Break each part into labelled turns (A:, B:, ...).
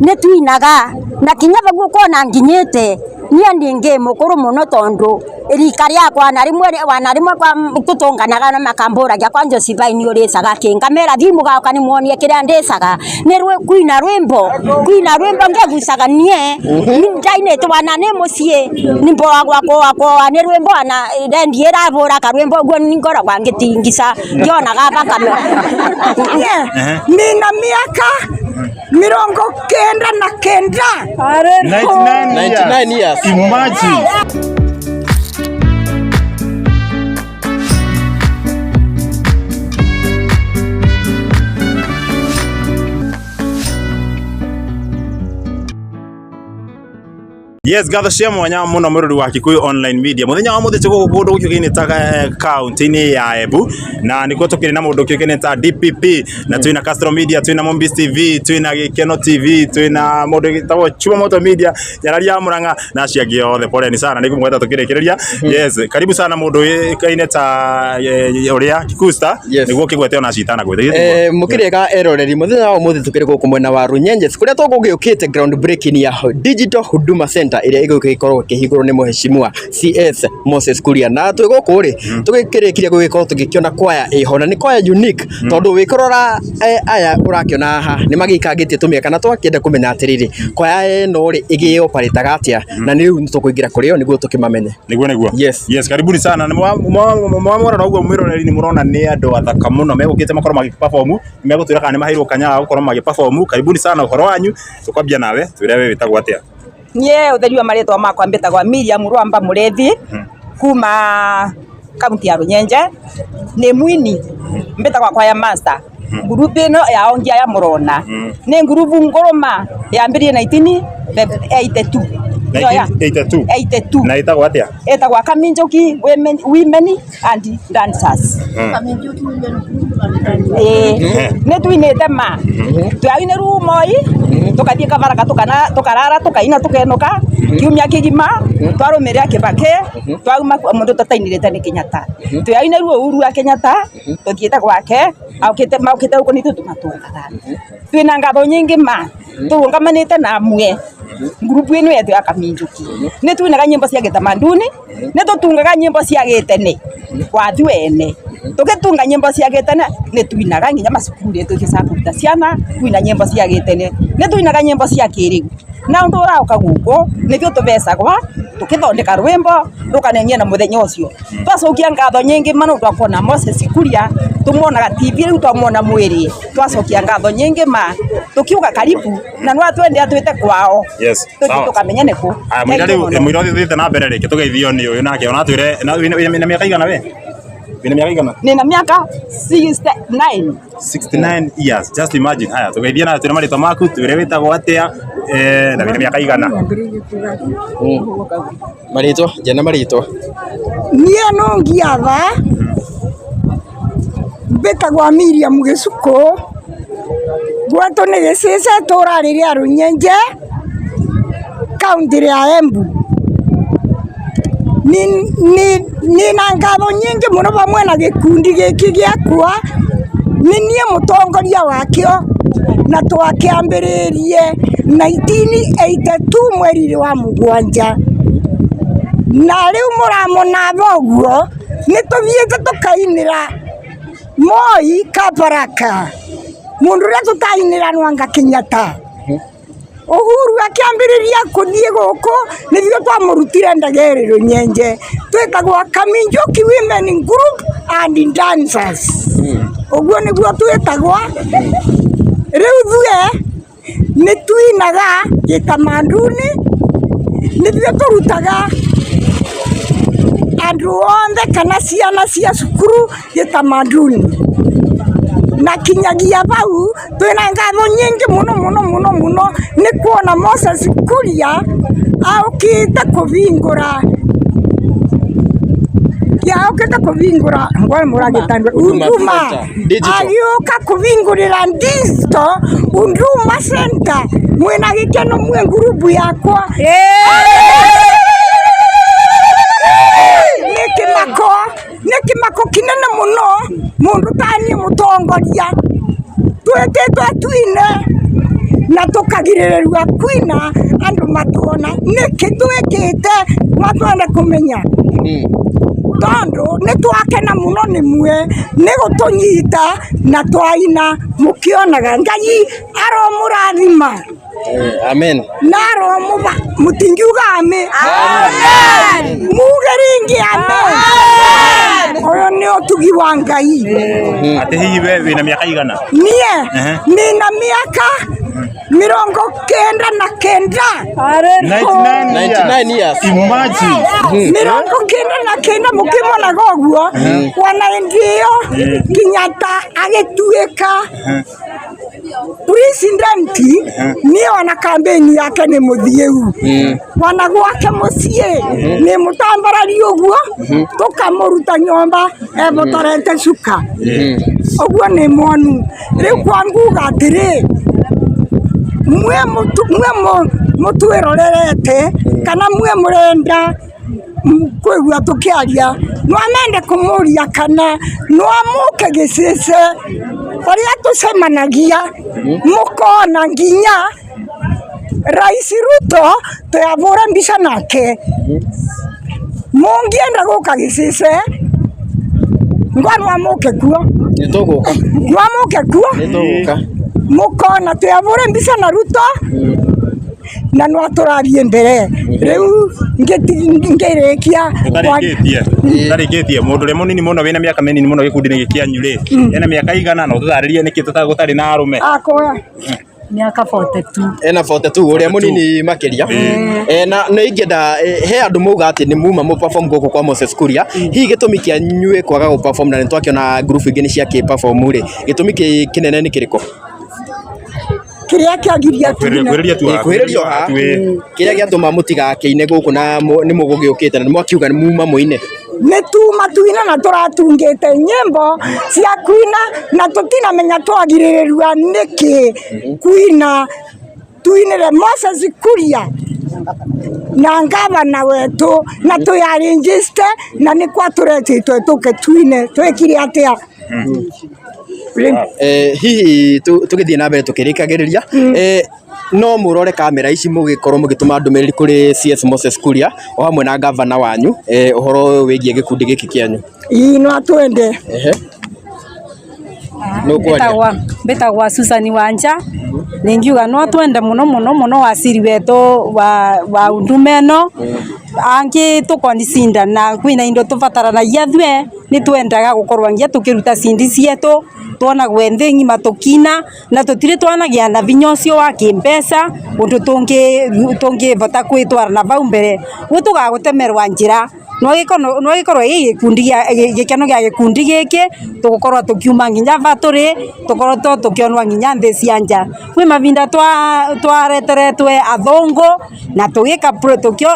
A: Nĩ twinaga na kinya vau ũkona nginyĩte niĩ ndingĩ mũkũrũ mũno tondũ rika rĩakwa na rĩmwe wana rĩmwe kwa tũtũnganaga na makambũragia kwanja Josephine ũrĩcaga kĩ, ngamera thiĩ mũgaũka nĩmuonie kĩrĩa ndĩcaga nĩ kwina rwĩmbo, kwina rwĩmbo ngegucaga niĩ ndainĩte wana nĩ mũciĩ nĩmboagwa koa nĩ rwĩmbo ona rendi ĩrabũra karwĩmbo ũguo ngoragwa ngĩtingica ngĩonaga thakame.
B: Nina miaka 99.
C: 99.
D: 99 years.
C: Imagine. Yes, ngatho cia mwanya muno mwirori wa Kikuyu Online Media. Muthenya wa muthi tuguku kundu gukiukaine ta kaunti-ini ya Embu na nikuo tukiri na mundu ukiukaine ta DPP na twina Castro Media, twina Mombis TV, twina Gikeno TV, twina mundu witagwo Chuma Moto Media, Nyarari ya Murang'a na acio angĩ othe. Poleni sana nĩngũmũgweta tukĩrĩkĩrĩria. Yes, karibu sana mundu uĩkaine ta ũrĩa Kikusta.
D: Yes.
C: Nĩguo ũkĩgwete ona citana gwĩte.
D: Mũkĩrĩega eroreri, mũthenya wa ũmũthĩ tũkĩrĩ gũkũ mwena wa Runyenjes kũrĩa tũgũgĩũkĩte ground breaking ya Digital Huduma Center ĩrĩa ĩgũgĩkorwo ĩkĩhingũrwo nĩ mũheshimiwa CS Moses Kuria. Na twĩ gũkũ rĩ, tũgĩkĩrĩkirie gũgĩkorwo tũgĩkĩona kwaya ĩho na nĩ kwaya unique tondũ wĩkũrora aya ũrakĩona haha nĩ magĩikangĩtie tũmĩaka na twakĩenda kũmenya atĩrĩrĩ, kwaya ĩno rĩ ĩgĩoparĩtaga atĩa, na nĩ rĩu nĩtũkũingĩra kũrĩ o nĩguo tũkĩmamenye.
C: Niguo niguo.
D: Yes.
C: Yes, karibuni sana. Mwamũrora ũguo mwĩroreri nĩ mũrona nĩ andũ athaka mũno megũkĩte makorwo magĩ perform, megũtwĩra kana nĩ maheirwo kanya ga gũkorwo magĩ perform. Karibuni sana, ũhoro wanyu tũkwambia nawe, twĩre we wĩtagwo atĩa.
E: Niĩ ũtheri wa marĩtwa makwa mbĩtagwa Miriam Rwamba Mũrĩthi kuma kaunti ya Runyenje, nĩ mwini mbĩtagwa kwaya master. Ngurubu ĩno ya ongi aya mũrona nĩ ngurubu ngũrũma yambĩrĩrie 1982.
C: 1982.
E: 82.
C: Na ĩtagwo atĩa?
E: Ĩtagwa Kaminjoki Women and Dancers. Ĩĩ nĩ twinĩte ma twaine rĩu Moi tũkathiĩ Kabaraka tũkarara tũkaina tũkenũka kiumia kĩgima, twarũmĩrĩra Kĩbakĩ twauma mũndũ tũtainĩrĩte nĩ Kenyatta, twaine rĩu Uhuru wa Kenyatta tũthiĩte gwake aukĩte maukĩte gũkũ nithuĩ tũmatũngaga twĩna ngatho nyingĩ ma tũrũngamanĩte na amwe ngurubu ĩno yetu ya Kaminjuki. Nĩ twinaga nyĩmbo cia gĩtamanduni, nĩ tũtungaga nyĩmbo cia gĩtene wathi wene, tũgĩtunga nyĩmbo cia gĩtene nĩ twinaga nginya macukuru tũgĩcaga kũruta ciana kwina nyĩmbo cia gĩtene, nĩ twinaga nyĩmbo cia kĩrĩu na ũndũ ũraũka gũkũ nĩthuĩ tũvecagwa tũkĩthondeka rwĩmbo rũkanenia na mũthenya ũcio. Twacokia ngatho nyingĩ mũno twakuona Moses Kuria tũmuonaga TV rĩu twamwona mwĩrĩ, twacokia ngatho nyingĩ ma tũkiuga karibu na no atwende atwĩte kwao.
C: Yes.
E: Tũthiĩ
C: Sawa.
E: tũkamenye nĩkũ.
C: Aya, mũira rĩu mũira ũthiĩte na mbere rĩngĩ tũgeithio nĩ ũyũ nake ona twĩre na wĩna mĩaka igana we? Wĩna mĩaka igana?
E: Nina miaka 69.
C: 69 years. Just imagine. Haya, tũgeithie na twĩre marĩtwa maku, twĩre wĩtagwo atĩa na wĩna mĩaka igana.
D: Marĩtwa, njena marĩtwa.
B: Niĩ no ngiatha mbĩtagwa Miriam Gĩcukũ, gwetũ nĩ Gĩcice itũra rĩrĩa Runyenje, kaunti rĩa Embu. Nina ngatho nyingĩ mũno hamwe na gĩkundi gĩkĩ gĩakwa, nĩ niĩ mũtongoria wakĩo na twakĩambĩrĩirie 1982 mweri wa mũgwanja, na rĩu mũramona tha ũguo nĩ tũthiĩte tũkainĩra Moi Kabaraka, mũndũ ũrĩa tũtainĩra Nwanga Kenyatta. Uhuru akĩambĩrĩria kũthiĩ gũkũ nĩthuĩ twamũrutire ndege ĩrĩ Runyenje, twĩtagwo Kaminjuki Women Group and Dancers, ũguo nĩguo twĩtagwo. Rĩu ithuĩ nĩ twinaga gĩtamanduni, nĩthuĩ tũrutaga andũ othe kana ciana cia cukuru gĩtamanduni, na kinyagia hau twĩna ngatho nyingĩ mũno mũno mũno mũno nĩ kuona Moses Kuria aũkĩte kũhingũra aũkĩte kũhingũra ngwa mũragĩtandũ
D: Huduma
B: Huduma
D: Center, digital.
B: agĩũka kũhingũrĩra digital Huduma Center, mwĩna gĩkeno mwĩ ngurubu yakwa nĩ kĩmako, nĩ kĩmako kĩnene mũno mũndũ ta niĩ mũtongoria twĩtĩtwo twine. Na tukagirĩrĩrua kwina andu matuona nĩkĩ twĩkĩte matwende kũmenya tondu nĩ twakena mũno nĩ mwe nĩ gũtũnyita na twaina mũkĩonaga Ngai aromũrathima.
D: Amen.
B: Na aromuba mutingiuga ame muge ringi amen. Uyu ni utugi wa Ngai.
C: Atä hihi we wĩna mĩaka igana?
B: Nie
C: Ehe.
B: nina miaka 99.
C: 99.
D: 99 years.
C: Imagine.
B: 99 mukimonaga uguo wana ndio Kenyatta agituika president ni ona campaign yake ni muthiu wana gwake mucii ni mutambarari uguo tukamuruta nyomba evotorete cuka uguo ni mwonu riu kwa nguga atiri mwe mutwirorerete kana mwe murenda kwigua tukiaria no amende kumuria kana no amuke gicice uria tucemanagia mukona nginya Rais Ruto tuyavura mbica nake mungienda guka gicice ngwa no amuke kuo.
D: Nĩ tũgũka.
B: No amuke kuo.
D: Nĩ tũgũka.
B: Mukona tuyavure mbica na Ruto na no atũrarie mbere riu ngirikia
C: Ũtarĩkĩtie mũndũ ũrĩa mũnini mũno wĩna mĩaka mĩnini mũno gĩkundi-inĩ gĩkĩ kĩanyu rĩ ena mĩaka igana na ũtũtarĩrie nĩkĩ gũtarĩ na arũme?
B: Akwa
F: miaka 42.
D: Ena 42 uria munini makiria. Na nä ingĩenda he andå mauga atä nä muma må perform gũkũ kwa Moses Kuria hihi gĩtũmi kĩa nyuĩ kwaga gũ perform na nĩ twakĩona group ingĩ nĩ ciakĩ perform rĩ gĩtũmi kĩnene nĩ kĩrĩkũ?
B: Kiria kiagiria
C: Kwĩrĩria tu haha.
D: Kwĩrĩrio haha kĩrĩa gĩatũma mũtigakĩine gũkũ na nĩ mũgũgĩũkĩte na nĩ mwakiuga nĩ muma mũine.
B: Nĩ tuma tuina na tũratungĩte nyĩmbo cia kuina na tũtinamenya twagirĩrĩrua nĩkĩ kuina tuinĩre Moses Kuria na ngavana wetu na tuyarĩnjĩste na nĩ kwa tũretĩtwe tũke tuine twĩkire atĩa.
D: Hihi tũgĩthiĩ na mbere tũkĩrĩkagĩrĩria no mũrore kamera ici mũgĩkorwo mũgĩtũma ndũmĩrĩri kũrĩ CS Moses Kuria o hamwe na gavana wanyu ũhoro wĩgiĩ gĩkundi gĩkĩ kĩanyu.
B: Ii no twende.
D: Ehe. Nĩ
F: Mbĩtagwa Susan Wanja ningiuga no twende muno muno muno waciri wetu wa Huduma ĩno angi tukonicinda na kwina indo tubataranagia thwe ni twendaga gukorwa ngia tukiruta cindi cietu tuonagwe nthi ng'ima tukina na tutiri twanagia na vinya ucio wa kimbeca undu tungivota kwitwara na vau mbere gutugagutemerwa njira no gikorwo gi gikundi gikeno gia gikundi giki tugukorwo tukiuma nginya vaturi tukorwo to tukionwa nginya nthi cia nja kwi mavinda twareteretwe athungu na tugika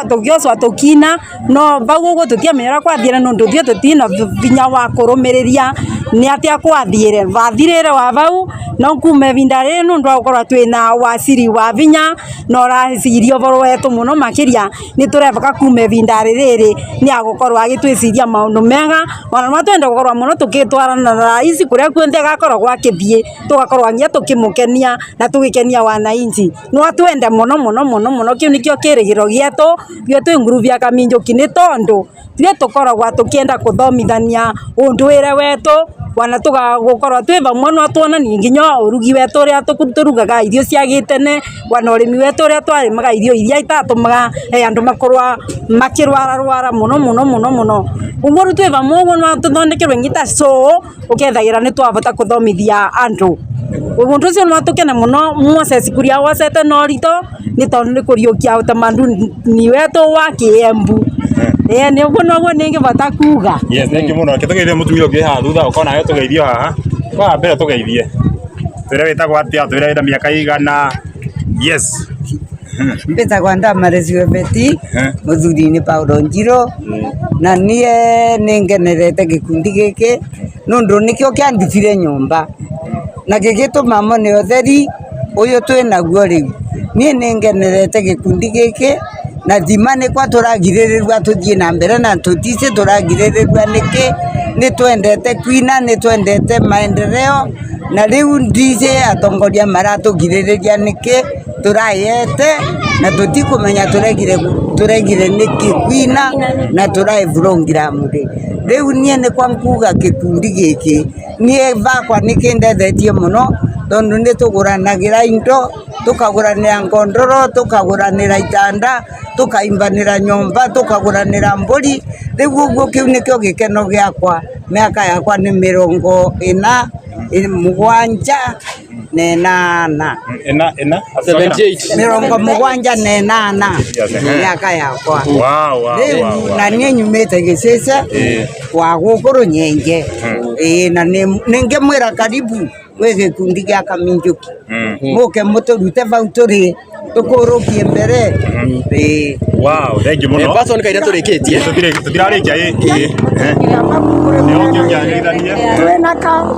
F: tukiocwa tukina no vau uguo tutiamenyera kwathire nundu thio tutina vinya wa kurumiriria ni atia kwathire vathirire wa vau no kuma ivinda riri nundu wa gukorwo twina waciri wa vinya na ũraciria ũhoro wetu mũno makiria ni turebaka kuma ivinda riri ni agukorwo agitwiciria maundu mega ona no twende gukorwo muno tukitwarana na rais kuria kuenthe agakorwo akithie tugakorwo nginya tukimukenia na tugikenia wananchi no twende muno muno muno muno kiu nikio kirigiro gietu gio twi ngurubu ya Kaminjuki ni tondu twe tukoragwa tukienda kuthomithania unduire wetu wana tugagukorwo twi vamwe no tuonanie nginya urugi wetu uria turugaga irio cia gitene wana urimi wetu uria twarimaga irio iria itatumaga andu makorwa makirwara rwara muno muno muno muno uguo riu twi vamwe uguo no tuthondekerwe ngita show ukethagira ni twavota kuthomithia andu undu ucio no tukene muno Moses Kuria wocete na urito ni tondu ni kuriukia utamaduni wetu wa Kiembu. Ni uguo noguo ningivota kuga.
C: Yes, thank you muno. Reke tugeithie mutumia ũngĩ haha thutha ũkorwo nawe tũgeithio haha. Kwa mbere tũgeithie. Twĩre wĩtagwo atĩa, twĩre wĩna mĩaka igana. Yes.
G: Mbĩtagwa Ndamaris Webeti mũthuri nĩ Paulo Njiro na niĩ nĩ ngenerete gĩkundi gĩkĩ nũndũ nĩkĩo kĩandutire nyũmba na gĩgĩtũma mone ũtheri ũyũ twĩnaguo rĩu. Niĩ nĩ ngenerete gĩkundi gĩkĩ na thima nĩ kwa tũragirĩrĩrua tũthiĩ na mbere na tũticĩ tũragirĩrĩrua nĩkĩ Ni twendete kwina, ni twendete maendeleo, na riu ndice atongoria maratugiririria niki turayete na tutikumenya turegire niki kwina na turae program ri. Riu nie ni kwa nkuga gikundi giki nie bakwa nikindethetie muno tondu ni tuguranagira indo, tukaguranira ngondoro, tukaguranira itanda, tukaimbanira nyomba, tukaguranira mburi. Riu uguo kiu nikio gikeno giakwa. Miaka yakwa ni 78.
C: Ena
D: 78.
G: 78 miaka yakwa.
C: Wow, wow,
G: Riu
C: wow, wow.
G: na nie nyumite Gicece wa guku Runyenje. Na ningimwira karibu gwi gikundi gia Kaminjuki, muke muturute vau turi tukurukie mbere.
C: Wow, thank you muno.
D: Person kaira turikitie.
C: Tutirarikia ĩ. Nĩ ũngĩ ũngĩanyitithania?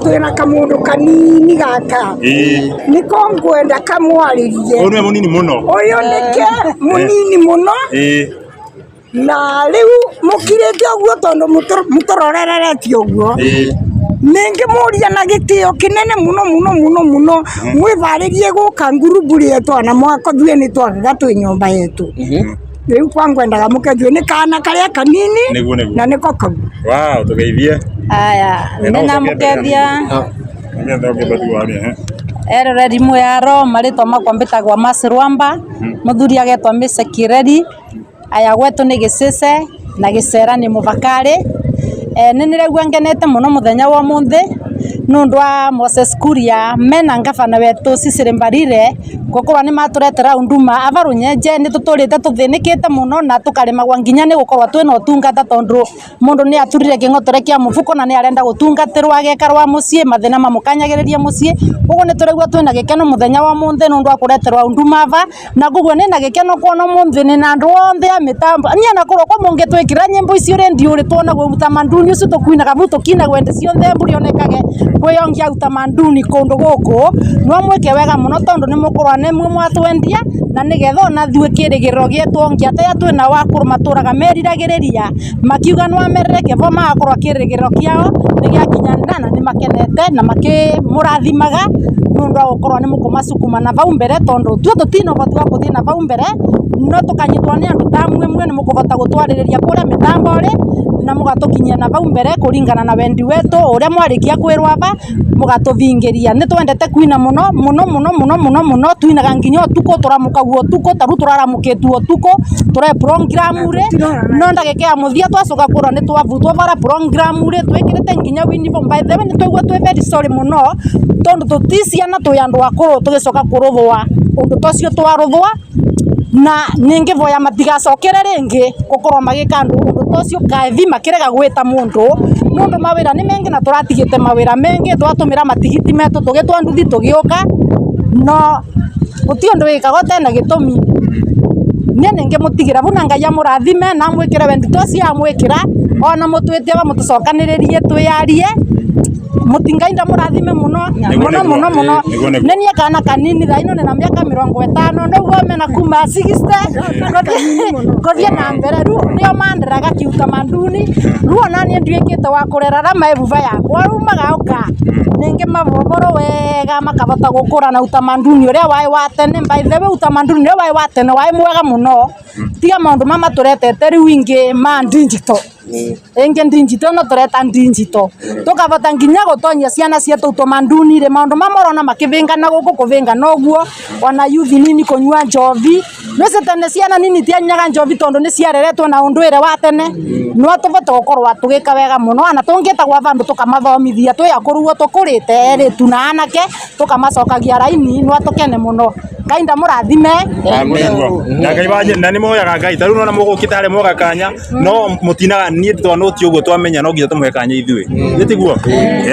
B: Twina kamundu kanini gaka niko ngwenda kamwaririe.
C: Ũyũ nĩwe mũnini mũno.
B: Uyu nike munini muno. Na riu mukirite uguo tondu muturorereretie uguo, ningimuria na gitio kinene muno muno muno muno, mwivaririe guka ngurubu rietwa na mwako thue ni twagaga twi nyomba yetu. Riu kwa ngwendaga mukethue ni kana karia kanini.
C: Niguo, niguo.
B: Na niko kau.
C: Wow, tugeithie.
F: Aya,
C: No,
F: nĩnamũkethia.
C: Nĩgetha ũngĩbatiĩ waria.
F: Eroreri mwĩaro marĩtwa makwa mbĩtagwa Mercy Rwamba, mũthuri agetwa Mĩse Kireri. Aya, gwetũ nĩ Gĩcĩce na Gĩcera nĩ mũbakarĩ. Nĩ nĩraigua ngenete mũno mũthenya wa ũmũthĩ nĩũndũ wa Moses Kuria mena ngabana wetu Cecily Mbarire gũkorwo nĩ matũretera huduma ava Runyenje. Nĩ tũtũrĩte tũthĩnĩkĩte mũno na tũkaremagwo nginya nĩ gũkorwo twĩna ũtungata tondu mũndũ nĩ aturire kĩng'otore kĩa mũbuko na nĩ arenda gũtungatĩrwo agekarwo mũciĩ, mathĩna mamũkanyagĩrĩria mũciĩ. Koguo nĩ tũraigua twĩna gĩkeno mũthenya wa ũmũthĩ nĩũndũ wa kũreterwo huduma ava, na koguo nĩna gĩkeno kuona ũmũthĩ nĩna andũ othe a mĩtambo niĩ na kũrwo kwa mũngĩtwĩkĩra nyĩmbo icio rĩndiũ rĩ tuonagwo utamaduni ũcio tũkuinaga bu tũkinagwo hĩndĩ ciothe mbũri onekage kwĩyongia utamaduni kũndũ gũkũ. No mwĩke wega mũno tondũ nĩ mũkũrwa nĩmwe mwatwendia na nĩgetha ona ithuĩ kĩrĩgĩrĩro gĩetwo atĩa twĩna wakũrũ matũraga meriragĩrĩria makiuga no amerere bo magakorwo kĩrĩgĩrĩro kĩao nĩ gĩakinyanĩra na nĩ makenete na makĩmũrathimaga nĩũndũ wa gũkorwo nĩ mũkũmacukuma na vau mbere tondũ tuo tũtina ũhoti wa gũthiĩ na vau mbere no tũkanyitwo nĩ andũ ta mwĩ nĩ mũkũhota gũtwarĩrĩria kũrĩa mĩtambo rĩ na mũgatũkinyia na vau mbere kũringana na wendi wetu ũrĩa mwarĩkia kwĩrwo ava mũgatũthingĩria. Nĩ twendete kwina mũno mũno mũno mũno mũno mũno, twinaga nginya ũtukũ, tũramũkagwo ũtukũ ta rĩu tũraramũkĩtwo ũtukũ tũre program rĩ, no ndagĩka ya mũthia twacoka kũrwo nĩ twabutwo bara program rĩ twĩkĩrĩte nginya uniform. By the way nĩ twaigua twĩ very sorry mũno tondũ tũti ciana twĩ andũ akũrũ tũgĩcoka kũrũthwa ũndũ ta ũcio twarũthwa, na ningĩvoya matigacokere rĩngĩ gũkorwo magĩka andũ ũndũ ta ũcio kaethi makĩrega gwĩta mũndũ nĩũndũ mawĩra nĩ mengĩ na tũratigĩte mawĩra mengĩ twatũmĩra matigiti metũ tũgĩtwa nduthi tũgĩũka no gũtirĩ ũndũ wĩkaga ũtena gĩtũmi. Niĩ nĩngĩmũtigĩra vu na Ngai amũrathime na amwĩkĩre wendi ta ũcio amwĩkĩra ona mũtwĩte aba mũtũcokanĩrĩrie twĩyarie mũtingai ndamũrathime mũno mũno mũno mũno. Nĩ niĩ kana kanini thaa ino nĩna mĩaka 50 nĩguo mena kuma 60 gũthiĩ na mbere. Rĩu nĩo manderaga kiutamaduni rĩu ona niĩ nduĩkĩte wa kũrera maebuba yakwa rĩu magoka nĩngĩmaboboro wega makabota gũkũra na utamaduni ũrĩa waĩ wa tene. By the way utamaduni ũrĩa waĩ wa tene waĩ mwega mũno tiga maũndũ mama tũretete rĩu ingĩ ma digital ingi digital no tureta digital tukavota nginya gutonyia ciana cietu utamaduni ri maundu mamorona makivingana guku kuvingana uguo ona youth nini kunyua njovi nici tene ciana nini tianyaga njovi tondu ni ciareretwo na unduire wa tene no tuvote gukorwo tugika wega muno ana tungitagwa vandu tukamathomithia twi akuru uguo tukurite eritu na anake tukamacokagia raini no tukene muno. Ngai ndamũrathime.
C: Na Ngai wanje na nĩ moyaga Ngai ta rĩu nona mũgũkĩte harĩa mwoga kanya no mũtinaga niĩ twanũti ũguo twamenya no nginya tũmũhe kanya ithuĩ nĩ tiguo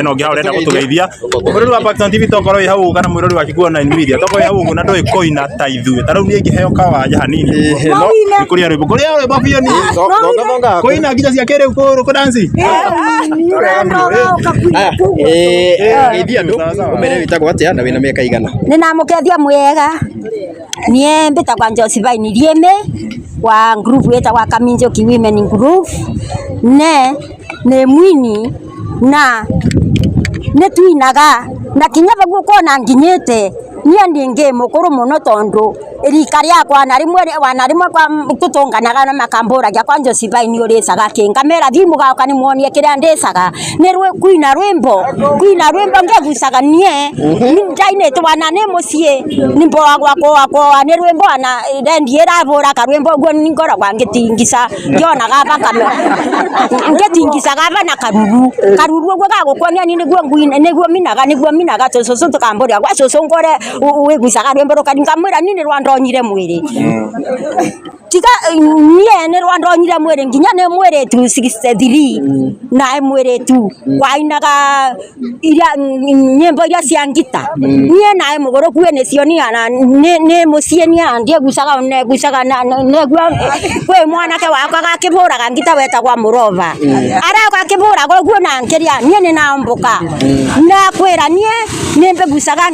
C: no nginya ũrenda gũtũgeithia mũrori wa Pakton TV tokorwo wĩ hau kana mũrori wa Kikuyu Online Media tokorwo wĩ hau ũguo na ndũĩ kũina ta ithuĩ ta rĩu niĩ ingĩheo kawanja hanini no nĩ kũrĩa rwĩmbo kũrĩa rwĩmbo biũ niĩ kũina nginya cia kĩrĩu kũ dance
D: Geithia andũ ũmere wĩtagwo atĩa na wĩna mĩaka igana.
A: Nĩ namũkethia mwega niĩ mbĩtagwa Josephine Rieme wa group wĩtagwa Kaminjoki Women Group ne nĩ mwini Na nä twinaga na kinya vau ukona nginyite nie ningi mukuru muno tondu rika riakwa na rimwe wana rimwe kwa tutunganaga na makamburagia kwa Josephine uricaga ki ngamera thi mugauka ni muonie kiria ndicaga ni kwina rwimbo ngegucaga nie ndainite wana ni mucii ni mboragwa kwa ni rwimbo ana rendi irabura karwimbo guo ni ngoragwa ngitingisa ngionaga bakame ngitingisaga aba na karuru karuru uguo gagukuonia ni niguo ngwina niguo minaga cucu tukamburia gwa cucu ngore wigucaga rwimbo rukari ngamwira ni ni rwandonyire mwiri tiga nie ni rwandonyire mwiri nginya ni mwiritu 63 na mwiritu wainaga iria nyimbo iria cia ngita nie nae muguruku nicio ni ni mucii ni ndiegucaga negucaga negua kwi mwanake wakwa gakiburaga ngita wetagwa Murova aria gakiburaga uguo na nkiria nie ni naomboka na kwira nie nimbegucaga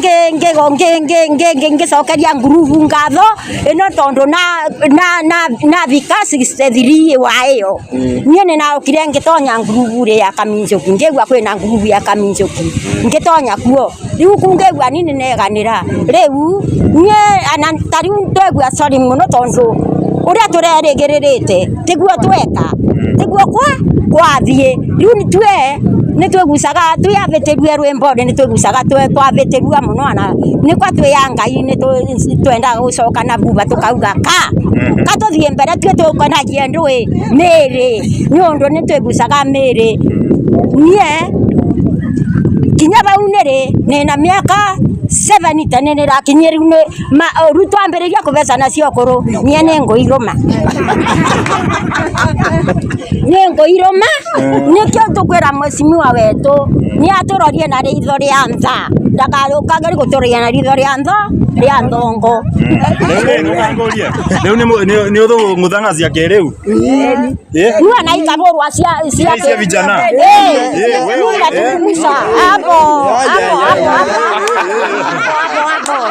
A: ngicokeria ngurubu ngatho ino tondu na thika 63 wa iyo nie ni naukire ngitonya ngurubu ri ya Kaminjoki ngigua kwina ngurubu ya Kaminjoki ngitonya kuo riu kungegua ni neganira riu nie ana tariu ndegua sorry muno tondu uria turerigirite tiguo tweka tiguo kwa kwathie riu nitwe nitwegucaga twiavĩtĩrue rwĩmbo rĩ nitwegucaga twavĩtĩrua mũno ana nĩkwa twĩ ya Ngai nĩtwendaga gũcoka na thutha tũkauga ka ka tũthiĩ mbere tue tũkonagie ndũĩ mĩĩrĩ nĩ ũndũ nĩtwegucaga mĩĩrĩ nie kinya vau nĩrĩ nĩna mĩaka 70 nĩrĩrakinyia rĩu rĩu twambĩrĩria kũvecana cia ũkũrũ nie nĩngũirũma nĩngũirũma nĩkĩo tũkwĩra mheshimiwa wetũ nĩatũrorie na ritho rĩa ntha ndakarũkage gũtũroria na ritho rĩa ntho rĩa nthongo.
C: Rĩu nĩ ũthũng'ũthanga cia kĩrĩu
A: Niwe na ikavurwa cia
C: vijana
A: nikatungumusha hapo hapo hapo hapo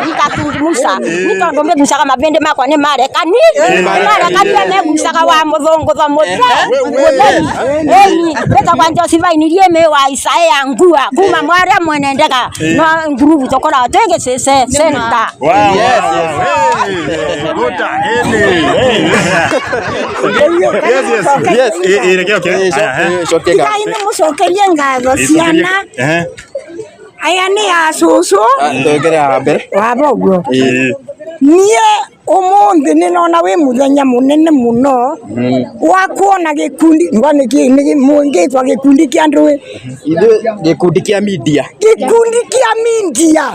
A: nikatungumusha ni tondu mbigucaga mabindi makwa ni marekani marekani megucaga wa muthungutho muthe mutheri eni betagwa Josephine Rieme wa Isaia Ngua kuma mwaria mwene ndega no ngurubu tukoragwo twi gicece center.
B: Ngai nĩ mũcokerie ngatho ciana aya nĩ a cũcũ waba ũguo niĩ ũmũthĩ nĩ nona wĩ mũthenya mũnene mũno wa kuona gĩkundi mũngĩtwa gĩkundi kĩa ndũĩ
D: gĩkundi kĩa media
B: gĩkundi kĩa media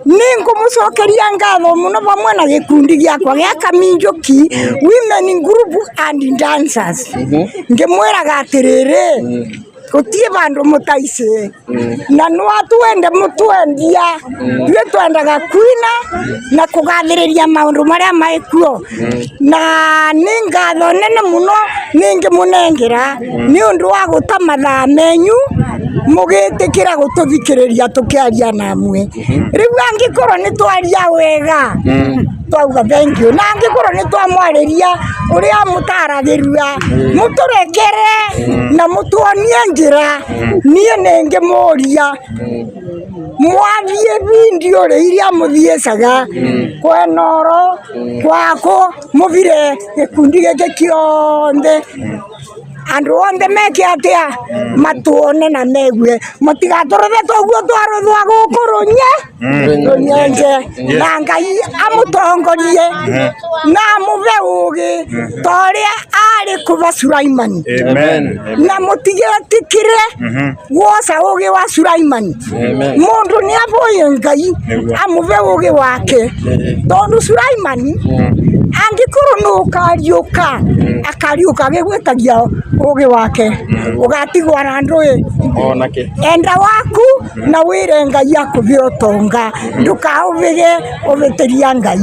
B: nĩ ngũmũcokeria ngatho mũno vamwe na gĩkundi gĩakwa gĩa Kaminjoki Women Group and Dancers ngĩmwĩraga atĩrĩrĩ gutie vandu mutaici na no atwende mutwendia tue twendaga kwina na kugathiriria maundu maria maikuo na ni ngatho nene muno ningimunengera ni undu wa guta mathaa menyu mugitikira gututhikiriria tukiaria namwe riu angikorwo ni twaria wega twauga thank you na angikorwo ni twamwariria uria mutaragirua muturekere na mutuonie njira nie ningimuria mwathie bindio ri iria muthiecaga kwenoro kwako muthire gikundi giki kionthe andu onthe meke atia matuone na megue mutigaturuthe toguo twaruthwa guku runye runyenje na Ngai amutongorie na amuve ugi ta uria ari kuva Sulaimani na mutigetikire woca ugi wa Sulaimani mundu ni avoye Ngai amuve ugi wake tondu Sulaimani angikorwo no ukariuka akariuka agigwitagia ugi wake ugatigwa na ndui
D: onake
B: enda waku na wire Ngai akuve utonga ndukauvige uvitiria Ngai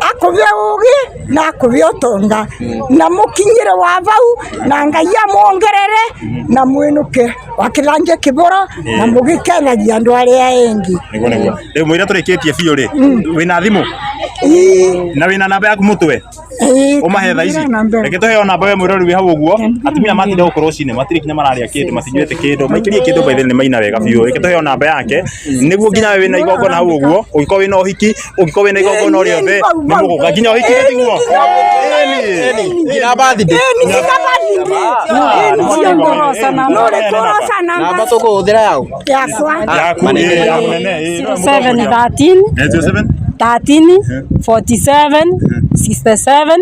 B: akuve ugi na akuve utonga na mukinyire wa vau na Ngai amuongerere na mwinuke wakithanje kiboro na mugikenagia andu aria engi
C: niguo niguo riu mwira turikitie biu ri wina thimu Na wina namba yaku mutwe umahe thaa ici reke tuheo namba we mwirori wi hau uguo atumia matinda gukorwo cine matire kinya mararia kindu matinyuite kindu maikirie kindu by the ni maina wega biu reke tuheo namba yake niguo nginya we wina igongona hau uguo ungikorwo wina uhiki ungikorwo wina igongona o riothe ni muguka nginya uhiki tiguo
D: nginya birthday namba tukuhuthira yau
B: yakwa
C: yaku yaku nene
F: 0713
C: 07
F: 13 47 67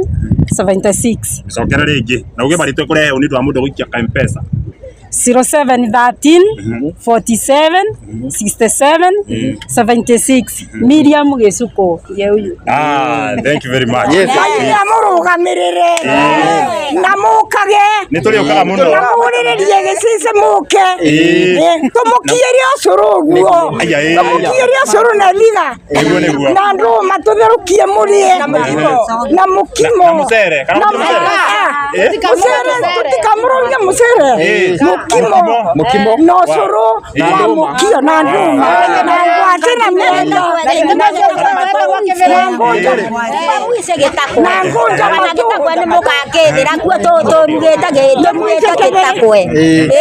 F: 76
C: cokera ringi na uge maritwe kurehe ni ndu wa mundu guikia ka mpesa
F: 0713 47 67 76 Miriam Gĩcukũ ye uyu.
C: Ah, thank you very much.
D: Yes.
B: Ngai amũrũgamĩrĩre na mũkage
C: Nĩ tũrĩũkaga mũno.
B: na mũrĩrĩrie gĩcici mũke tũmũkiĩre ũcũrũ ũguo
C: Aya, ĩĩ.
B: tũmũkiĩre ũcũrũ na thiga
C: Nĩguo, nĩguo.
B: na ndũma tũtherũkie mũrĩe na mũkimo
C: Na mũcere, kana
B: Na
C: mũcere?
B: Mũcere tũtikamũrũrie mũcere mũkimo
D: Mũkimo.
B: na ũcũrũ wa mũkio na ndũma na ngwacĩ na mĩanga na ngũnja
A: na
B: matũ
A: gĩtakwe nĩ mũgakĩthĩra kuo tũrugĩte tũrugĩte gĩtakwe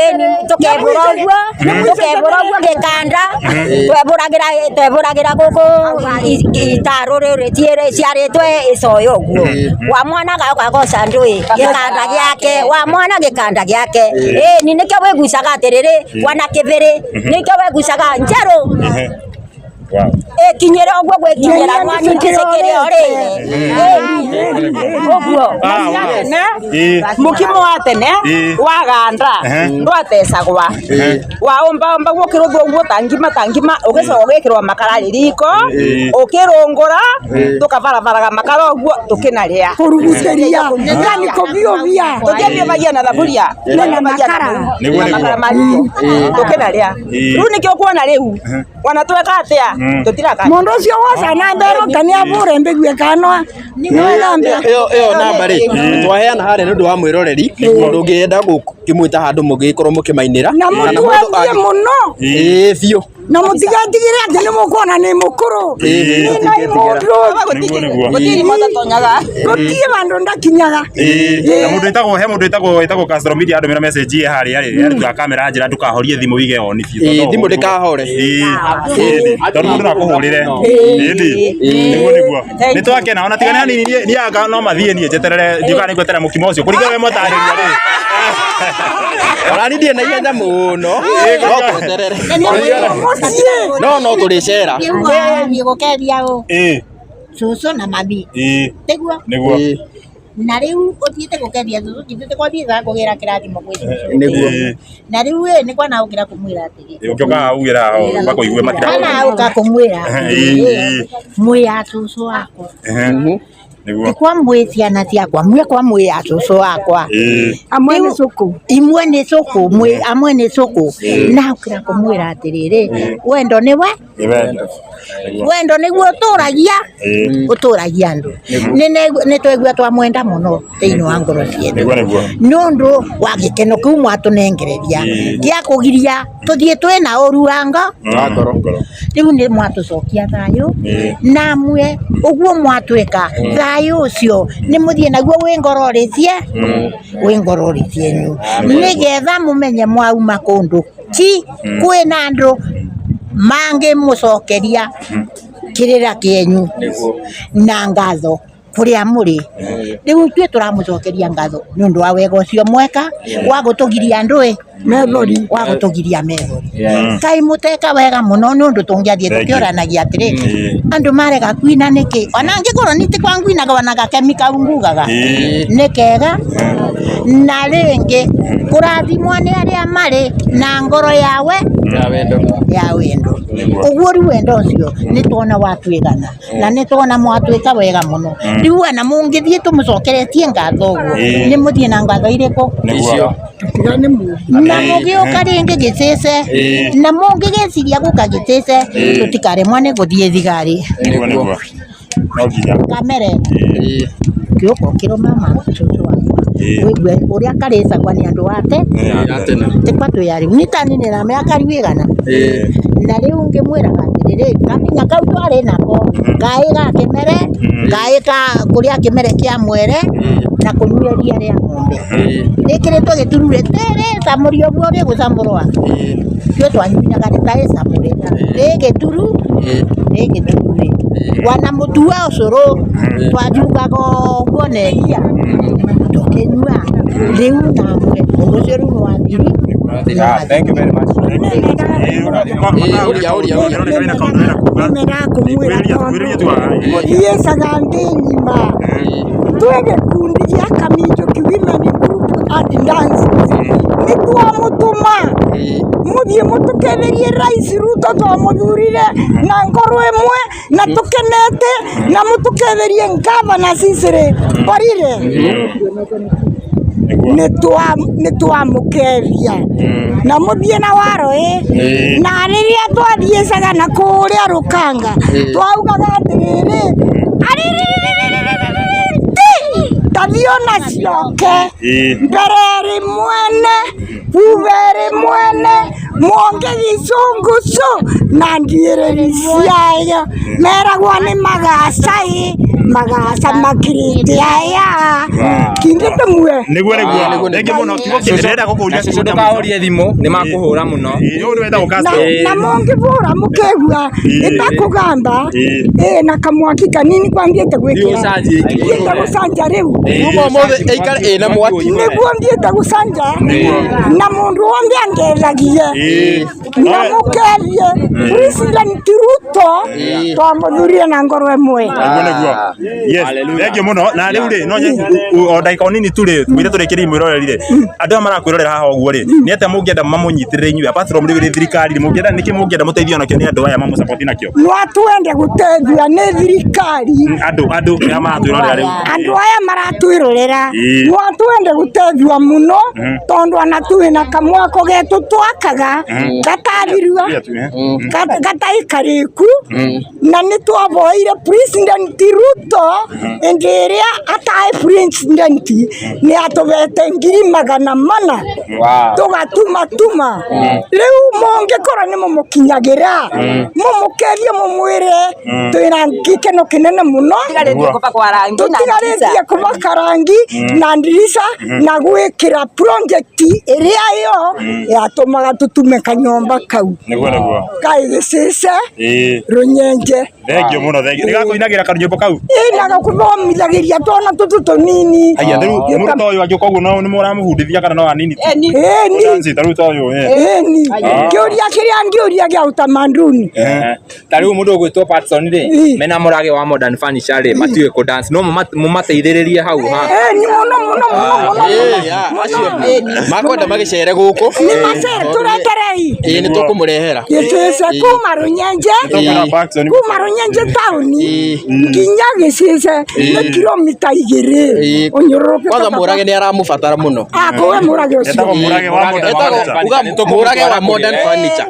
A: ĩni tũkebũra ũguo tũkebũra ũguo gĩkanda twebũragĩra twebũragĩra gũkũ itarũ rĩrĩ ciarĩtwe ĩcoyo ũguo wa mwana gaũka goca ndũĩ gĩkanda gĩake wa mwana gĩkanda gĩake ĩni nĩkĩo wĩgucaga atĩrĩrĩ wana kĩbĩrĩ nĩkĩo wĩgucaga njerũ
C: Wow.
A: ĩkinyĩre ũguo gwĩkinyĩra mwana icikĩre orĩre ũguo
C: Ah, wow. Ĩĩ.
E: Mukimo wa tene
C: Ĩĩ.
E: waganda ndwatecagwa waombaomba gukĩrũthwo ũguo ta ngima ta ngima ũgĩcoka ũgĩkĩrwo makara riko ũkĩrũngũra tũkabarabaraga makara ũguo tũkĩnarĩa
B: kũrugutĩria yani kũbiũbia
E: tũtiabiũbagia na thaburia
B: na makara.
C: Nĩguo, nĩguo.
E: makara ma riko tũkĩnarĩa rĩu nĩkĩo kuona rĩu ona tweka atĩa tũtiraka
B: mundu ucio woca na mbere kani avure mbigue kanwa niwethambe
D: Ĩyo namba rĩ twaheana harĩa nĩ ũndũ wa mwĩroreri mũndũ ũngĩenda gũkĩmwĩta handũ mũgĩkorwo mũkĩmainĩra
B: na
D: kana mũndũ
B: mũtwengie
D: angĩ-
B: muno
D: Ĩĩ biũ
B: na mũtigatigire atĩ nĩ mũkuona nĩ mũkũrũ
C: Ĩĩ.
B: nĩ mũndũ
C: Nĩguo, nĩguo.
E: gũtirĩ matatonyaga
B: gũtirĩ vandũ ndakinyaga
C: Ĩĩ. Na mũndũ wĩtagwo he mũndũ wĩtagwo wĩtagwo Castro Media andũmĩra message ye harĩa rĩ arutwo a kamera njĩra ndũkahorie thimũ wige on biũ
D: Ĩĩ, thimũ ndĩkahore.
C: Ĩĩ. Ĩĩ, tondũ mũndũ no akũhũrĩre. Ĩĩ, nĩguo nĩguo nĩ twakena ona tigane hanini niĩ anga no mathiĩ niĩ njeterere ndiũkaga nĩ ngweterera mũkimo ũcio kũringana we motarĩria rĩ
D: ona niĩ ndirĩ na ihenya mũno no tweterere
B: mũciĩ
D: no no tũrĩcera
H: Thiĩ gũkeria ũ
C: Ĩĩ,
H: cũcũ na mami
C: ĩĩ,
H: tiguo
C: nĩguo
D: Ĩĩ,
H: na rĩu ũthiĩte gũkeria cũcũ njithĩte kwathiĩte kũgĩra kĩrathimo gwĩ cũcũ
D: nĩguo
C: Ĩĩ.
H: na rĩu ĩ nĩ kwana ũkĩra kũmwĩra atĩrĩ
C: Ũngĩũka ugĩra makũigue matira
H: kana ũka kũmwĩra
C: Ĩĩ, ĩĩ.
H: mwĩ ya cũcũ wakwa
C: Ehe, nĩguo
H: ti kwa mwĩ ciana ciakwa mwĩ kwa mwĩ ya cũcũ wakwa
C: Ĩĩ.
B: amwe nĩ
H: Rĩu-
B: cũkũ
H: imwe nĩ cũkũ mwĩ amwe nĩ cũkũ na ũkĩra kũmwĩra atĩrĩrĩ wendo nĩ we
C: Nĩ wendo. Nĩguo.
H: wendo nĩguo ũtũragia
C: Ĩĩ.
H: ũtũragia andũ nĩ twaigua twamwenda mũno thĩinĩ wa ngoro cietũ
C: Nĩguo nĩguo.
H: nĩ ũndũ wa gĩkeno kĩu mwatũnengereria gĩa kũgiria tũthiĩ twĩna ũru wa ngo
C: Wa ngoro.
H: rĩu nĩ mwatũcokia thayũ
C: Ĩĩ.
H: namwe ũguo mwatwĩka thayũ ũcio nĩ mũthiĩ naguo wĩ ngoro-rĩ wĩ ngoro-rĩ cienyu nĩgetha mũmenye mwauma kũndũ ti kwĩna andũ mangĩmũcokeria kĩrĩra kĩenyu na ngatho kũrĩa mũrĩ rĩu ithuĩ tũramũcokeria ngatho nĩ ũndũ wa wega ũcio mweka wa gũtũgiria ndũĩ
B: methori
H: wa gũtũgiria methori kaĩ mũteka wega mũno nĩ ũndũ tũngĩathiĩ
C: Thank you.
H: tũkĩũranagia atĩrĩ
C: Ĩĩ.
H: andũ marega kuina nĩkĩ ona angĩkorwo nĩ ti kwa nguinaga ona gakemi kau ngugaga
C: Ĩĩ.
H: nĩ kega na rĩngĩ kũrathimwo nĩ arĩa marĩ na ngoro yawe
D: ya wendo
H: ya wendo ũguo rĩu wendo ũcio nĩ tuona watwĩgana na nĩ tuona mwatwĩka wega mũno rĩu ona mũngĩthiĩ tũmũcokeretie ngatho ũguo
C: Ĩĩ.
H: nĩ mũthiĩ na ngatho irĩkũ
C: Nĩguo.
B: tigane mũru
H: na mũgĩũka rĩngĩ gĩcĩce
C: Ĩĩ.
H: na mũngĩgĩciria gũka gĩcĩce tũtikaremwo nĩ gũthiĩ thigari
C: Nĩguo nĩguo. No nginya.
H: kamere
C: Ĩĩ.
H: kĩũka ũkĩrũma ma cũcũ wakwa
C: Ĩĩ.
H: wĩigue ũrĩa karĩcagwa nĩ andũ ate
C: Ĩĩ.
D: ya tene
H: tĩkwa twĩ arĩu nĩ tani nĩ na mĩaka rĩu ĩgana
D: Ĩĩ.
H: na rĩu ngĩmwĩraga atĩrĩrĩ Atiriri, kabinya kau twari nako kai ga kimere, kai ka kuria kimere kia mwere na kunyua iria ria ng'ombe rikiritwo giturure tere camũri ũguo rĩgũcamũrwa ithuĩ twanyunyaga rĩtarĩcamũre rĩ gĩturu rĩ gĩturu wana mũtu wa ũcũrũ twanjungaga ũguo na iria tũkĩnyua rĩu namwe ũndũ ũcio rĩu nĩ wathiri.
I: Thank you very much.
B: Thiĩcaga nthĩ ng'ima twĩ gĩkundi gĩa Kaminjuki Women Group and Dance nĩ twamũtũma mũthiĩ mũtũkenerie Rais Ruto twamũthurire na ngoro ĩmwe na tũkenete na mũtũkenerie ngavana Cicely Mbarire nĩ twamũkeria na mũthiĩ na waro ĩ na rĩrĩa twathiĩcaga na kũrĩa rũkanga twaugaga atĩrĩrĩ tathiĩ ona cioke mbere ĩrĩ mwene thutha ĩrĩ mwene mwonge gĩcũngũcũ na ndiĩrĩri ciayo meragwo nĩ magaca ĩ magaca makirĩte aya kindĩte mue
C: niguo niguo thengi muno kiugo kĩ ndĩrenda gũkũria
I: Cũcũ ndũkahorie thimũ nĩ makũhũra mũno.
C: Ũyũ nĩ wetagwo Castro.
B: Na mũngĩbũra mũkĩgua ĩtakũgamba ĩ na kamwaki kanini kwambiĩte gwĩkĩra thiĩte gũcanja rĩu
D: Kuma ũmũthĩ ĩikare ĩna mwaki.
B: Nĩguo thiĩte gũcanja na mũndũ wothe angethagie na mũkerie President Ruto twamũthurire na ngoro ĩmwe.
C: Niguo niguo. Yes, thengiũ mũno na rĩu rĩ no o ndagĩka o nini tu rĩ twĩre tũrĩkĩrie mwĩroreri rĩ andũ aya marakwĩrorera haha ũguo rĩ nĩ atĩa mũngĩenda mamũnyitĩrĩre inyuĩ apart from rĩu rĩ thirikari rĩ mũngĩenda nĩkĩ mũngĩenda mũteithio nakĩo nĩ andũ aya mamũsupport nakĩo.
B: No twende gũteithio nĩ thirikari.
C: Andũ andũ aya maratwĩrorera rĩu.
B: Andũ aya maratwĩrorera no twende gũteithio mũno tondũ ona twĩna kamwako getũ twakaga gatathirua gatarĩ karĩku na nĩ twaboire President Ruto hĩndĩ ĩrĩa atarĩ president nĩ atũbete 400,000 tũgatuma tuma rĩu mũngĩkorwo nĩ mũmũkinyagĩra mũmũkerie mũmwĩre twĩna gĩkeno kĩnene mũno tũtigarĩtie kũbaka rangi na ndirica na gwĩkĩra project ĩrĩa ĩyo yatũmaga tũtume kanyomba kau
C: Niguo niguo.
B: Kaĩ gĩcĩce rũnyenje.
C: Thengiũ mũno thengiũ. Nĩgakũinagĩra kanyĩmbo kau.
B: Ĩ na gakũthomithagĩria twana tũtũ tũnini.
C: Haya rĩu mũndũ ta ũyũ angĩũka ũguo no nĩ mũramũbundithia kana no anini tu?
B: Ĩni.
C: Dance ta rĩu ta ũyũ.
B: Ĩni. Kĩũria kĩrĩa ngĩũria gĩa utamaduni.
I: Ta rĩu mũndũ ũgwĩtwo Patson rĩ mena mũrage wa Modern Furniture rĩ matiũĩ kũ dance no mũmateithĩrĩrie hau ha.
B: Ĩni mũno mũno mũno mũno.
D: Makwenda magĩcere gũkũ.
B: Nĩ macere tũreterei.
D: Ĩĩ nĩ tũkũmũrehera.
B: Gĩcĩce kuma Rũnyenje kuma Rũnyenje taũni nginya Gĩcĩce nĩ kilomita 2 ũnyũrũrũkĩte.
D: Kwanza Mũrage nĩ aramũbatara mũno.
B: Akũwe Mũrage ũcio.
D: Etagwo Mũrage wa Modern Furniture. Mũrage wa Modern Furniture.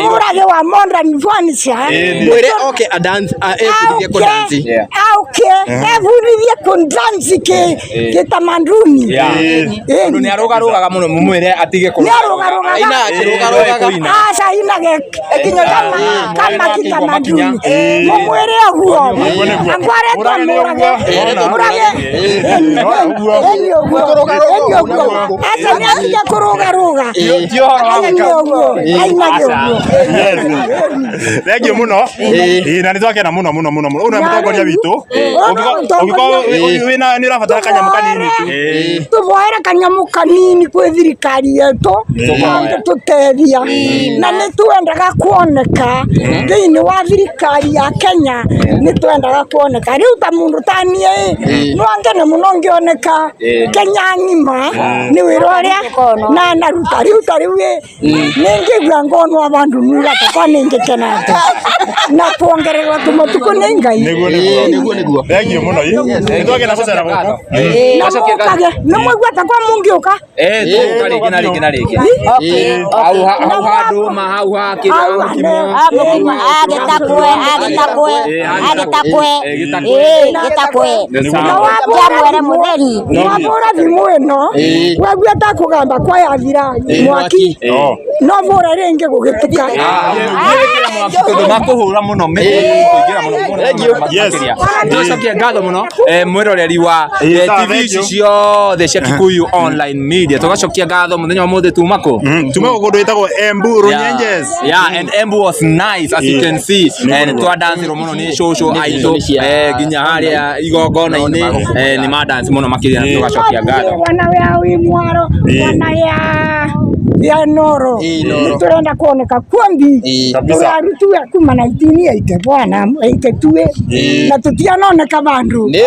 B: Mũrage wa Modern Furniture.
D: Mwĩre oke a dance ebundithie kũ dance.
B: Auke ebundithie kũ dance kĩtamaduni.
I: Tondũ nĩ arũgarũgaga mũno mũmwĩre atige
B: Nĩ arũgarũgaga.
D: Aina akĩrũgarũgaga.
B: Aca inage kama kitamaduni. Mũmwĩre ũguo. Angwaretwo Mũrage. Mũrage. Ĩni ũguo. Ĩni ũguo. Aca nĩ atige kũrũgarũga. Ĩni ũguo. Ainage ũguo.
C: Thengiũ mũno. Ĩĩ na nĩ twakena mũno mũno mũno mũno. Ũyũ nĩwe mũtongoria witũ. Ũngĩkorwo wĩna nĩ ũrabatara kanyamũ kanini tu.
B: Tũboere kanyamũ kanini kwĩ thirikari yetu mangĩtũteithia na nĩ twendaga kuoneka thĩinĩ wa thirikari ya Kenya nĩ twendaga kuoneka rĩu ta mũndũ ta niĩ ĩ no ngene mũno ngĩoneka Kenya ng'ima nĩ wĩra ũrĩa na naruta rĩu ta rĩu ĩ nĩ ngĩigua ngonwo bandu nuga takwa nĩ ngĩkenete na kuongererwo tũmatukũ nĩ Ngai.
C: Nĩguo nĩguo.
D: Nĩguo nĩguo.
C: Thengiũ mũno. Nĩ twakena gũcera gũkũ.
B: Na mũkage nĩ mwaigua takwa mũngĩũka.
I: Tũgũka rĩngĩ na rĩngĩ na rĩngĩ. Hau ha ndũma hau ha kĩrĩa mũkimo.
A: Agĩtakwe agĩtakwe agĩtakwe. Ĩĩ gĩtakwe kĩamwere mũtheri.
B: Wabura thimu ĩno waigua ta kũgamba kwa yathira mwaki no bũra rĩngĩ gũgĩtuka.
I: Tondu makuhura muno kuingira muno
C: Yes.
I: Tucokie ngatho muno mwiroreri wa
C: Ĩĩ, sawa,
I: TV
C: thank
I: ici
C: you.
I: ciothe cia Kikuyu Online Media. Tugacokia ngatho muthenya wa muthi tuma ku
C: Tuma kũndũ ĩtagwo Embu Runyenjes.
I: Yeah, and Embu was nice as you
C: Yeah.
I: can see.
C: Nĩ
I: And
C: mũno.
I: twa dancirwo muno ni cũcũ aitũ
D: nĩ cia-
I: nginya harĩa igongona-inĩ nĩ ma dance mũno makĩria na
C: Yeah.
I: tugacokia ngatho.
B: Wana ya wi mwaro wana ya Noro
D: Ĩĩ, Noro.
B: nĩ tũrenda kuoneka kuombi
D: Ĩĩ.
C: Kabisa.
B: tũrarutue kuma 1980 82 na tũtianoneka vandu.
D: Nĩ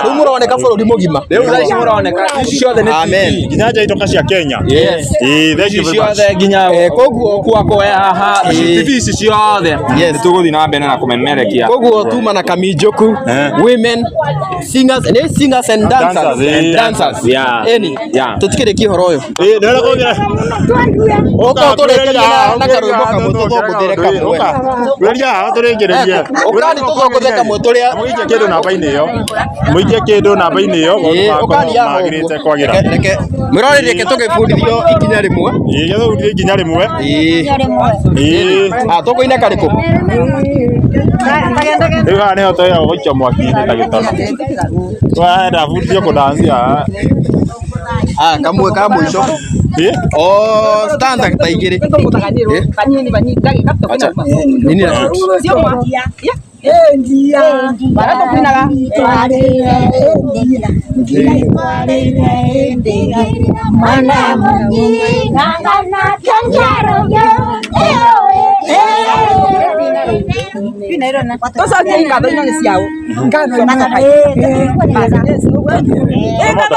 D: rĩu mũroneka bũrũri mũgima.
I: Rĩu thaa ici mũroneka ici ciothe nĩ
D: Amen.
I: TV.
C: Nginya nja itoka cia Kenya.
I: Yes.
C: Ĩĩ, thank you
I: Ici
C: very much.
I: ciothe nginya
D: Koguo
I: kwakwa haha
D: Ĩĩ.
I: TV ici ciothe
D: Yes.
I: nĩ tũgũthiĩ na mbere na kũmemerekia.
D: Koguo tuma na Kaminjoku women singers nĩ singers and dancers.
C: Dancers, ĩĩ.
D: Dancers.
I: Yeah.
D: Ĩni.
I: Yeah.
D: Tũtikĩrĩkie ũhoro ũyũ.
C: Ĩĩ, nĩ ũrĩa
B: Twendue
D: Ũka ũtũrĩkĩrie na karwĩmbo kamwe tũthũngũthĩre kamwe.
C: Rĩria haha tũrĩkĩrĩrie.
D: Ũkani tũthũngũthe kamwe tũrĩa
C: Mũikie kĩndũ namba-inĩ ĩyo. Mũikie kĩndũ namba-inĩ ĩyo
D: Ĩĩ, ũkani haha
C: magĩrĩte
D: ũguo.
C: kwagĩra.
D: Reke mwĩroreri reke tũgĩbundithio ikinya rĩmwe.
C: Ĩĩ, gĩthũngũthie ikinya rĩmwe.
D: Ĩĩ.
C: Ĩĩ.
D: Ah, tũkũina karĩkũ?
C: Rĩu haha nĩho twĩragwo gũikia mwaki-inĩ ta gĩtaro. Twenda bundithio kũdanci haha.
D: Ah, kamwe ka mũico.
C: Ĩĩ.
D: Oh, stanza ta igĩrĩ.
E: Kanini banini ndagĩka
D: Acha. Nini na
B: endia
E: Bara tũkuinaga.
B: twarĩire endia nginya itwarĩire endia mwana mũnyi ngangana
E: Tũcokie ngatho ino nĩ ciao. Ngatho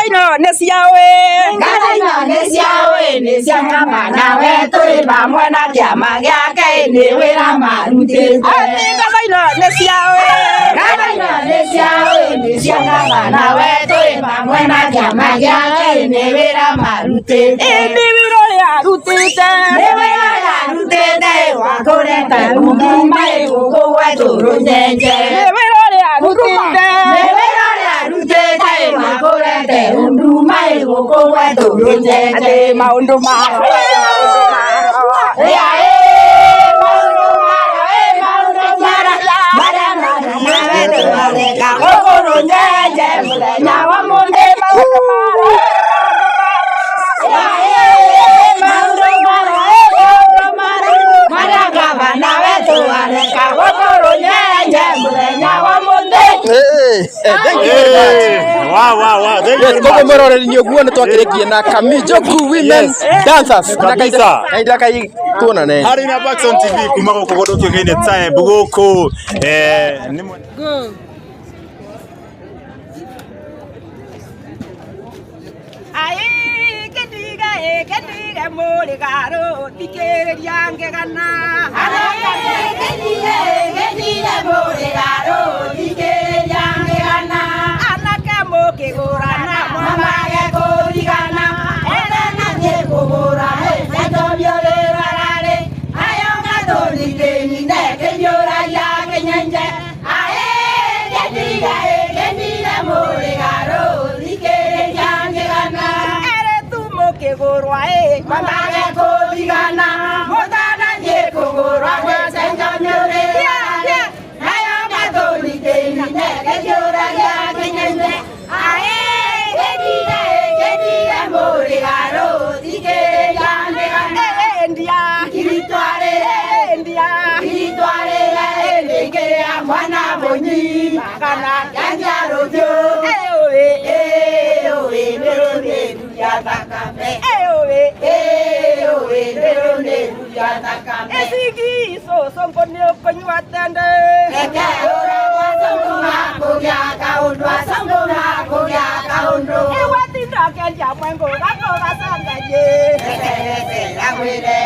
E: ino nĩ ciao ĩ.
A: Ngatho ino nĩ ciao ĩ, nĩ cia gavana wetũ ĩ, pamwe na kĩama gĩake ĩ, nĩ wĩra marutĩte.
E: Atĩ ngatho ino nĩ ciao ĩ.
A: Ngatho ino nĩ ciao ĩ, nĩ cia gavana wetũ ĩ, pamwe na kĩama gĩake ĩ, nĩ wĩra marutĩte.
E: Ĩ nĩ wĩra ũrĩa arutĩte.
A: Nĩ wĩra ũrĩa arutĩte ĩ, wa kũreta huduma ĩ, gũkũ gwetũ Rũnyenje.
E: Nĩ wĩra ũrĩa arutĩte.
A: Nĩ wĩra ũrĩa arutĩte ĩ, wa kũrete huduma ĩ, gũkũ gwetũ Rũnyenje.
E: Atĩ maũndũ maro ĩ, maũndũ maro.
A: Ĩa ĩ, maũndũ maro ĩ, maũndũ maro, marĩa gavana wetũ areka gũkũ Rũnyenje mũthenya wa mũthĩ.
E: Maũndũ maro ĩ,
A: Ĩa ĩ, maũndũ maro ĩ, maũndũ maro, marĩa gavana wetũ areka gũkũ Rũnyenje mũthenya wa mũthĩ.
D: Thank you very much.
C: Ĩĩ. Wow, wow, wow. Thank you
D: Yes,
C: very
D: koguo
C: much.
D: mwĩroreri nĩ ũguo nĩ twakĩrĩkie na Kaminjoku Women
C: Yes.
D: Dancers. Na
C: Kabisa.
D: kahinda kai tuonane.
C: Harĩ na Backson TV kuma gũkũ kũndũ kĩũkaine ta Embu gũkũ nĩ mwena
E: Ai kendiga ĩ kendiga mũrĩgarũ thikĩrĩria ngegana. Anake mũkĩgũrana
A: Mamage kũrigana, ene na niĩ kũgũra, ĩ,
E: kigurwa ĩ
A: Mwambage kũrigana mũtanathiĩ kũgũrwa gwĩcenjanyũrĩ nayo gathũri kĩnine kĩhiũragia kĩnene aĩ kĩnine kĩnine mũrĩgarũ thikĩrĩria mĩgana
E: endia
A: kiritwarĩre
E: endia
A: kiritwarĩre ĩndĩkĩrĩa mwana mũnyi
E: kana
A: yangia rũthiũ
E: ĩũĩ
A: ĩũĩ nĩrũnĩruria thakame
E: ĩũĩ
A: ĩũĩ nĩrũnĩruria thakame
E: ĩcingi cũcũ nĩũkũnyua tende
A: Reke ũragwa cũngũ makũgĩa kaũndũ acũngũ makũgĩa kaũndũ
E: ĩgwatinda kĩendia mwengo gakũgacanganyĩ
A: Reke reke ngwĩre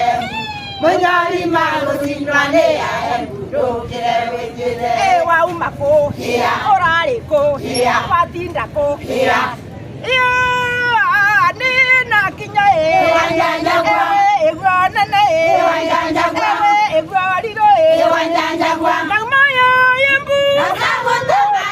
A: mũnyori magũcindwa nĩ aembu ndũkĩre wĩnjĩre
E: ĩ wauma kũ
A: Ia.
E: ũrarĩ kũ
A: Ia.
E: watinda kũ
A: Ia.
E: Ĩ, nĩ na kinya ĩ
A: Ĩwanjanjagua.
E: ĩguo nene ĩ
A: Ĩwanjanjagua.
E: ĩguo rirũ ĩ
A: Ĩwanjanjagua.
E: Nauma yo yembu
A: Nakagũtũma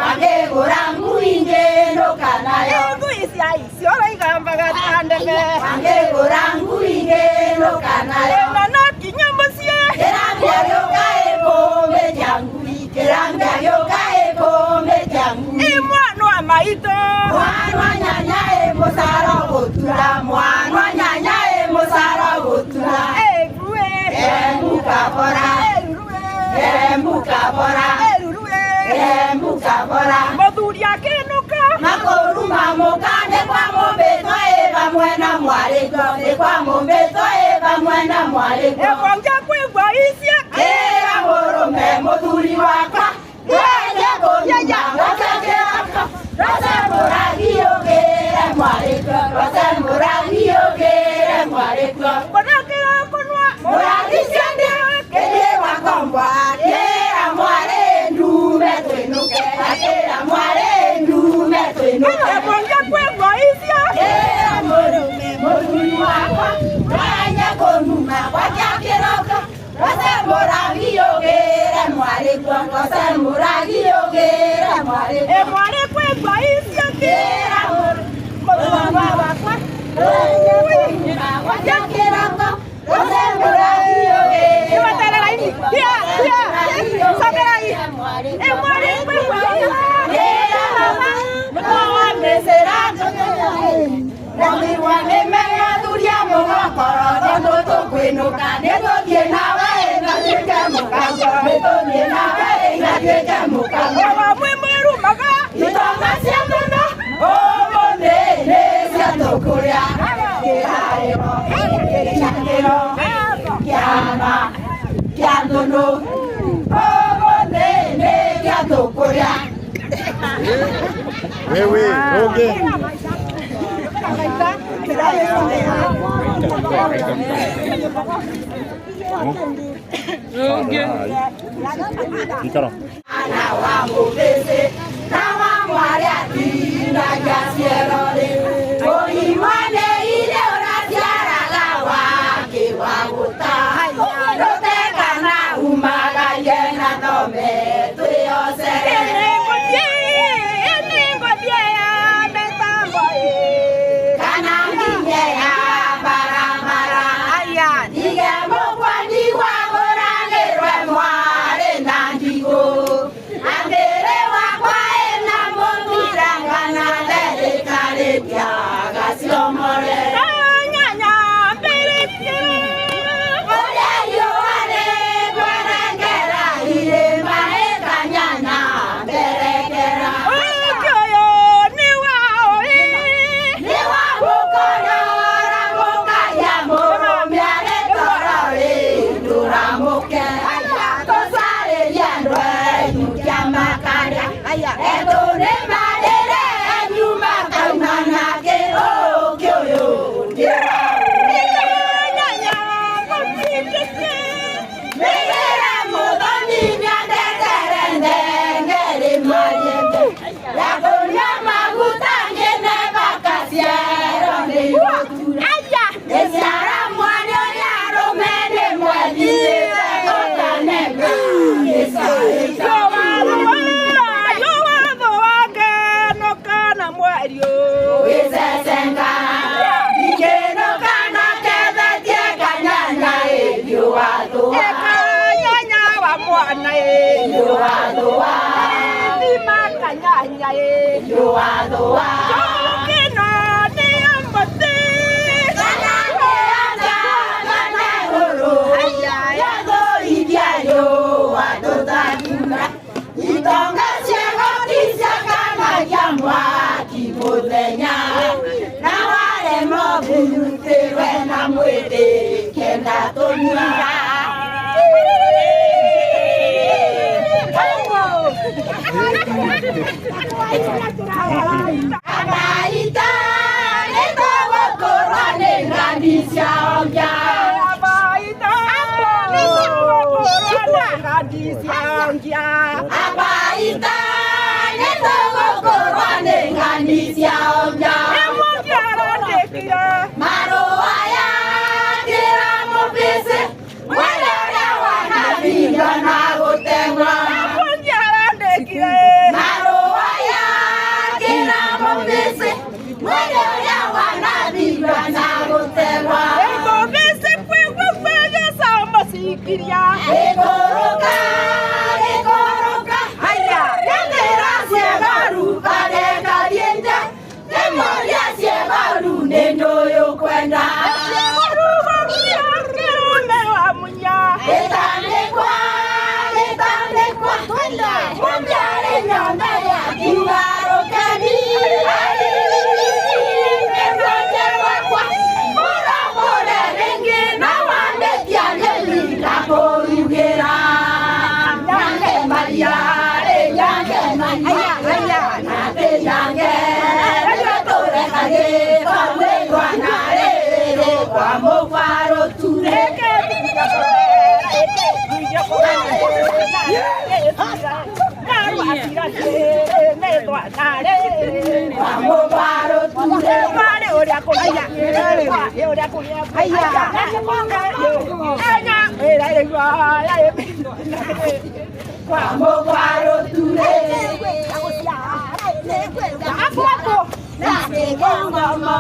A: Wangĩgũra ngui ngĩnũka nayo.
E: Ngui cia icio ũraigambaga ta ndege.
A: Wangĩgũra ngui ngĩnũka nayo.
E: Na no kinya mũciĩ.
A: Kĩrambia gĩũka ĩkũmĩtia ngui. Kĩrambia gĩũka ĩkũmĩtia ngui.
E: Ĩ mwana wa maitũ.
A: Mwana nyanya ĩ mũcaro gũtura. Mwana nyanya ĩ mũcaro gũtura.
E: Ĩ
A: Embu kabora. Embu kabora. Embu kabora.
E: Mũthuri akĩnũka.
A: Makũruma mũka nĩ kwa mũmbĩtwo ĩ vamwe na mwarĩguo. Nĩ kwa mũmbĩtwo ĩ vamwe na mwarĩguo.
E: Ebonge kwĩgua icia.
A: Kĩra mũrũme mũthuri wakwa. Wenye kũnyuma gũtekĩroko. Rose mũragi ũgĩre mwarĩguo. Rose mũragi ũgĩre mwarĩguo.
E: Kũnakĩra kũnua.
A: Mũragi ciande kĩrĩ wakombwa. Kĩra mwarĩ ndume twĩnũke. Kĩra mwarĩ ndume twĩnũke.
E: Ebonge kwĩgua icia.
A: Kĩra mũrũme mũthuri wakwa. Wenye kũnuma gwakĩa kĩroko. Rose mũragi ũgĩre mwarĩguo. Rose mũragi ũgĩre mwarĩguo.
E: Ĩ mwarĩ kwĩgua icia.
A: Kĩra mũthuri wakwa. Wenye kũnuma gwakĩa kĩroko. Rose mũragi ũgĩre
E: Ĩ mwarĩ kwĩgua icia. Wa mwĩ mwĩrumaga.
A: Itonga cia mũno ũmũthĩ nĩ cia tũkũrĩa kĩharĩro kĩrĩkĩro kĩama kĩa thũnũ ũmũthĩ nĩ kĩa tũkũrĩa.
C: Wewe roge. Roge. Ikaro.
A: Ana wa mũbĩcĩ na wa mwarĩ atindagia ciero-rĩ ũimane iria ũraciaraga wakĩ wa gũta rũtekana umagarie na thome twĩyocere. Kana nginye ya barabara ndige mũkwani wagũragĩrwe mwarĩ na ndigũ andĩrĩ wakwa ĩna mũthirangana therĩkarĩtia gaciomore. Ũrĩa riũa rĩkwerengera irĩma ĩkanyana mberekera. Nĩ wa mũkorora mũkaya mũrũme arĩ toro rĩ ndũramũke. Tũcarĩrie andũ enyu kĩama karĩa etũ nĩ marĩre enyu makauma nake ũkĩ ũyũ nĩ wa Mĩgĩra mũthoni nĩandetere ndengeri mariembe ya kũnyua maguta ngĩne bakaciero nĩ igũtura. Gĩciara mwana ũrĩa arũme nĩ mwethithĩte gũtanenga gĩcaĩca. Wĩcecenga ingĩnũka na kethetie kanyanya ĩriũa thũa. Riũa thũa. Riũa thũa. Kana nĩanja kana igũrũ yathũithia riũa tũtangĩura. Itonga cia goti ciakanagia mwaki mũthenya na warema ũbunyutĩrwe na mwĩrĩ kenda tũnyua. Abaita nĩ tũgũkũrwo nĩ ng'ani ciao mbia. Abaita nĩ tũgũkũrwo nĩ ng'ani ciao mbia. Marũa ya kĩra mũbĩcĩ mwene ũrĩa wanaringa na gũteng'wa. Marũa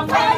H: Kwa